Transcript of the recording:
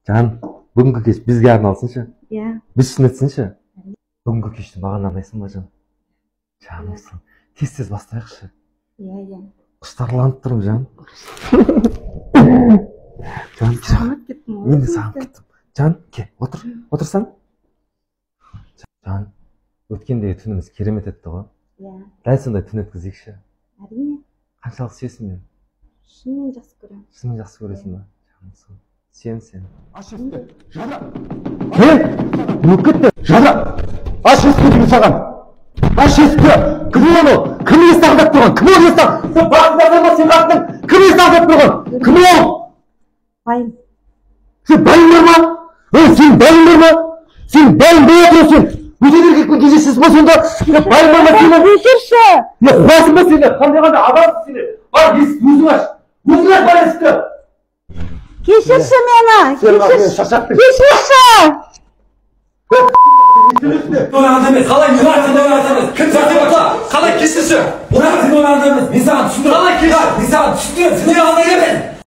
Жан, бүгінгі кеш бізге арналсыншы. Иә. Біз үшін өтсінші. Бүгінгі кешті маған арнайсың ба, жан? Жанымсың. Тез-тез бастайықшы. Иә, иә. Құштарланып тұрмын, жан. Жан, Сағынып кеттім ғой. Мен де сағынып кеттім. Жан, кел, отыр. Отырсаң. Жан, өткендегі түніміз керемет өтті ғой. Иә. Дәл сондай түн өткізейікші. Әрине. Қаншалық сүйесің мені? Шынымен жақсы көремін. Шынымен жақсы көресің ба? Жанымсың. Сүйемін сені. Аш есікті, Жадыра! Не? Не болып кетті? Жадыра! Аш есікті деймін саған! Аш есікті! Кім ол? Кім есікті аңдап тұрған? Кім ол есікті? Сен басында ма, сен қатының? Кім есікті аңдап тұрған? Кім ол? Байым. Сен байың бар ма? Ей, сен байың бар ма? Сен байың бола тұра сен бөтен еркекпен кездесесің ба сонда? Сен байың бар ма сенің? Кешірші. Не қуасың ба сені? Қандай қандай адамсың сен? Бар, есікті өзің аш. Өзің аш бар есікті. Кешірші мені. Сен мені Кешірші. шаршаттың. Кешірші. Ойнаған емес, қалай мен ойнаған емес? Кім сен? Қалай, кешірші? Бірақ сен ойнаған емес, мен саған түсіндіремін. Қалай кешір? Мен саған түсіндіремін, сен ойнаған емес.